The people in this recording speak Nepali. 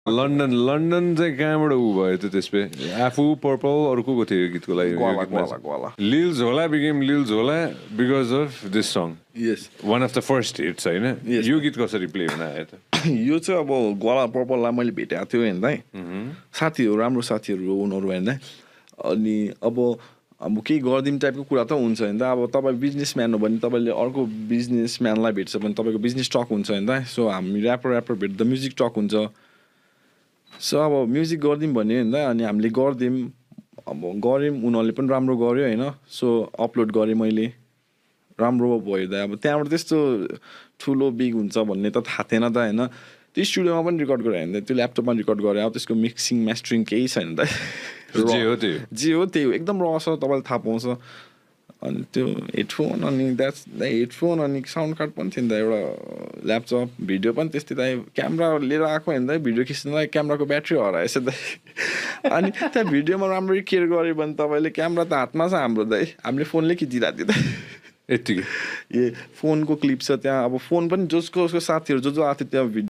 लन्डन चाहिँ कहाँबाट ऊ भयो त त्यसपछि आफू पर्पल अरू को थियो यो गीतको लागि ग्वाला लिल झोला बिकेम लिल झोला because of this song yes one of the first hits होइन यो गीत कसरी प्ले हुन आयो त यो चाहिँ अब ग्वाला पर्पललाई मैले भेटेको थियो हेर्दै साथीहरू राम्रो साथीहरू उनीहरू हेर्दै अनि अब केही गरिदिउँ टाइपको कुरा त हुन्छ होइन अब तपाईँ बिजनेसम्यान हो भने तपाईँले अर्को बिजनेसम्यानलाई भेट्छ भने तपाईँको बिजनेस टक हुन्छ होइन सो हामी ऱ्यापर भेट्दा म्युजिक टक हुन्छ सो अब म्युजिक गरिदिउँ भने होइन अनि हामीले गरिदिउँ अब गऱ्यौँ उनीहरूले पनि राम्रो गर्यो होइन सो अपलोड गरेँ मैले राम्रो भयो त अब त्यहाँबाट त्यस्तो ठुलो बिग हुन्छ भन्ने त थाहा थिएन त होइन त्यो स्टुडियोमा पनि रेकर्ड गरेर होइन त्यो ल्यापटपमा रेकर्ड गरेँ अब त्यसको मिक्सिङ मास्टरिङ केही छैन त जे हो त्यही हो एकदम र छ तपाईँले थाहा पाउँछ अनि त्यो हेडफोन अनि हेडफोन अनि साउन्ड कार्ड पनि थियो नि त एउटा ल्यापटप भिडियो पनि त्यस्तै त क्यामेरा लिएर आएको होइन त भिडियो खिच्नलाई क्यामेराको ब्याट्री हराएछ त अनि त्यहाँ भिडियोमा राम्ररी केयर गऱ्यो भने तपाईँले क्यामेरा त हातमा छ हाम्रो त हामीले फोनले खिचिरहेको थियो त यतिकै ए फोनको क्लिप छ त्यहाँ अब फोन पनि जसको साथीहरू जो आएको थियो त्यहाँ